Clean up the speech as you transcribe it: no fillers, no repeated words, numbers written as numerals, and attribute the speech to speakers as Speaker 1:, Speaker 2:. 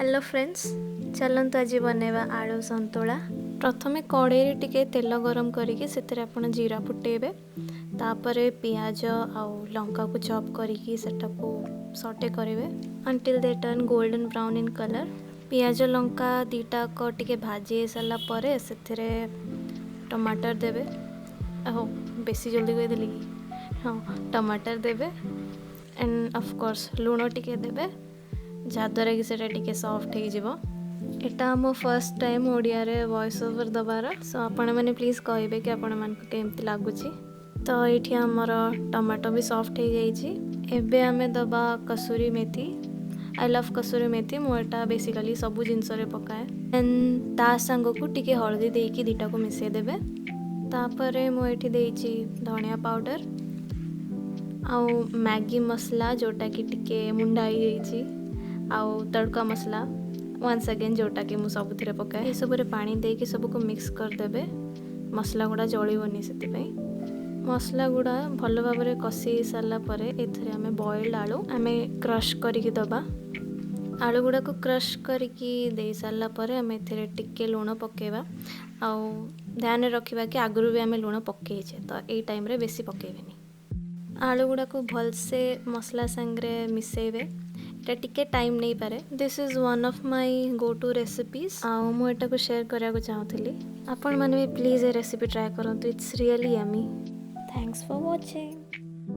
Speaker 1: Hello friends, ଚାଲନ୍ତୁ ଆଜି ବନେଇବା ଆଳୁ ସନ୍ତୁଳା। ପ୍ରଥମେ କଡ଼େଇରେ ଟିକେ ତେଲ ଗରମ କରିକି ସେଥିରେ ଆପଣ ଜିରା ଫୁଟେଇବେ। ତାପରେ ପିଆଜ ଆଉ ଲଙ୍କାକୁ ଚପ୍ କରିକି ସେଟାକୁ ସଟେ କରିବେ until they turn golden brown in colour. ପିଆଜ ଲଙ୍କା ଦୁଇଟାକ ଟିକେ ଭାଜି ହେଇସାରିଲା ପରେ ସେଥିରେ ଟମାଟର ଦେବେ। ହଉ, ବେଶୀ ଜଲ୍ଦି କହିଦେଲି କି? ହଁ, ଟମାଟର ଦେବେ ଆଣ୍ଡ ଅଫକୋର୍ସ ଲୁଣ ଟିକେ ଦେବେ, ଯାହାଦ୍ୱାରା କି ସେଇଟା ଟିକେ ସଫ୍ଟ ହେଇଯିବ। ଏଇଟା ମୋ ଫର୍ଷ୍ଟ ଟାଇମ୍ ଓଡ଼ିଆରେ ଭଏସ୍ ଓଭର୍ ଦେବାର, ସୋ ଆପଣମାନେ ପ୍ଲିଜ୍ କହିବେ କି ଆପଣମାନଙ୍କୁ କେମିତି ଲାଗୁଛି। ତ ଏଇଠି ଆମର ଟମାଟୋ ବି ସଫ୍ଟ ହେଇଯାଇଛି। ଏବେ ଆମେ ଦେବା କସୁରୀ ମେଥି। I love kasuri methi. ମୁଁ ଏଇଟା ବେସିକାଲି ସବୁ ଜିନିଷରେ ପକାଏ। ଦେନ୍ ତା ସାଙ୍ଗକୁ ଟିକେ ହଳଦୀ ଦେଇକି ଦୁଇଟାକୁ ମିଶାଇ ଦେବେ। ତାପରେ ମୁଁ ଏଇଠି ଦେଇଛି ଧନିଆ ପାଉଡ଼ର ଆଉ ମ୍ୟାଗି ମସଲା, ଯେଉଁଟାକି ଟିକେ ମୁଣ୍ଡା ହେଇଯାଇଛି, ଆଉ ତଡ଼କା ମସଲା ୱାନ୍ସ ଅଗେନ୍, ଯେଉଁଟାକି ମୁଁ ସବୁଥିରେ ପକାଏ। ଏସବୁରେ ପାଣି ଦେଇକି ସବୁକୁ ମିକ୍ସ କରିଦେବେ। ମସଲା ଗୁଡ଼ା ଜଳିବନି ସେଥିପାଇଁ। ମସଲା ଗୁଡ଼ା ଭଲ ଭାବରେ କଷି ହେଇସାରିଲା ପରେ ଏଥିରେ ଆମେ ବଏଲ୍ଡ ଆଳୁ ଆମେ କ୍ରଶ୍ କରିକି ଦେବା। ଆଳୁ ଗୁଡ଼ାକୁ କ୍ରଶ୍ କରିକି ଦେଇ ସାରିଲା ପରେ ଆମେ ଏଥିରେ ଟିକେ ଲୁଣ ପକାଇବା ଆଉ ଧ୍ୟାନରେ ରଖିବା କି ଆଗରୁ ବି ଆମେ ଲୁଣ ପକାଇଛେ, ତ ଏଇ ଟାଇମ୍ରେ ବେଶୀ ପକାଇବେନି। ଆଳୁ ଗୁଡ଼ାକୁ ଭଲସେ ମସଲା ସାଙ୍ଗରେ ମିଶାଇବେ। ଏଇଟା ଟିକେ ଟାଇମ୍ ନେଇପାରେ। This is one of my go to recipes ଆଉ ମୁଁ ଏଟାକୁ ସେୟାର କରିବାକୁ ଚାହୁଁଥିଲି। ଆପଣମାନେ ବି ପ୍ଲିଜ୍ ଏ ରେସିପି ଟ୍ରାଏ କରନ୍ତୁ। It's really yummy. Thanks for watching.